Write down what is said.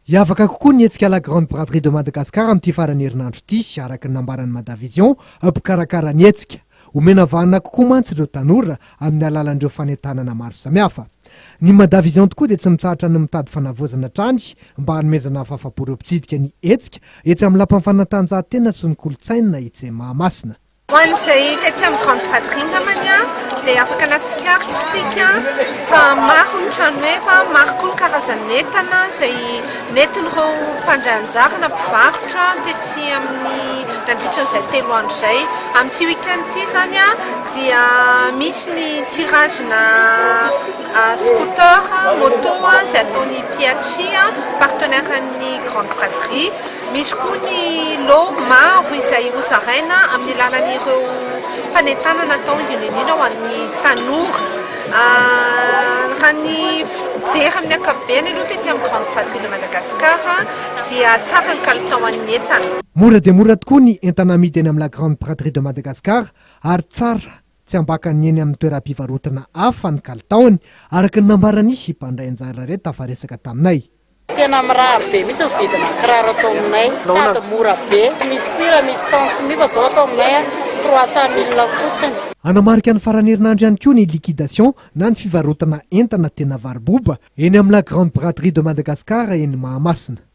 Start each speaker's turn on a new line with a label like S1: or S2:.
S1: Hiavaka kokoa ny hetsika La Grande Braderie de Madagascar amin'ity faran'ny herinandro ity, araka ny nambaran'ny Madavision, mpikarakara ny hetsika. Omena vahana kokoa mantsy ireo tanora amin'ny alalan'ireo fanentanana maro samihafa. Ny Madavision tokoa dia tsy mitsahatra ny mitady fanavaozana hatrany mba hanomezana fahafapo ireo mpitsidika ny hetsika etsy amin'ny Lapan'ny Fanatanjahantena sy ny Kolontsaina etsy Mahamasina.
S2: Ho an'izay tety amin'ny Grande Braderie angambany dia afaka nahatsikaritra isika fa maro ny tranoheva, maro koa ny karazan'entana izay nentin'ireo mpandray anjara na mpivarotra tety amin'ny nandritra izay 3 andro izay. Amin'ity week-end ity izany dia misy ny tirage-na scooter, moto izay ataon'ny Piachi, partenaire-n'ny Grande Braderie. Misy koa ny lot maro izay hozaraina amin'ny alalan'ireo fanentanana atao indrindra indrindra ho an'ny tanora. Raha ny fijery amin'ny ankapobeny aloha tety amin'ny Grande Braderie de Madagascar dia tsara ny kalitaon'ny entana.
S1: Mora dia mora tokoa ny entana amidy eny amin'ny La Grande Braderie de Madagascar ary tsara tsy ambakan'ny eny amin'ny toeram-pivarotana hafa ny kalitaony, araka ny nambaran'ny mpandray anjara ireto tafaresaka taminay.
S3: Tena mirary be mihitsy ny vidina kiraro ato aminay, sady mora be. Misy cuir, misy tansomiva zao ato aminay a, 300 mille fotsiny.
S1: Hanamarika ny faran'ny herinandro ihany koa ny liquidation na ny fivarotana entana tena varoboba eny amin'ny La Grande Braderie de Madagascar eny Mahamasina.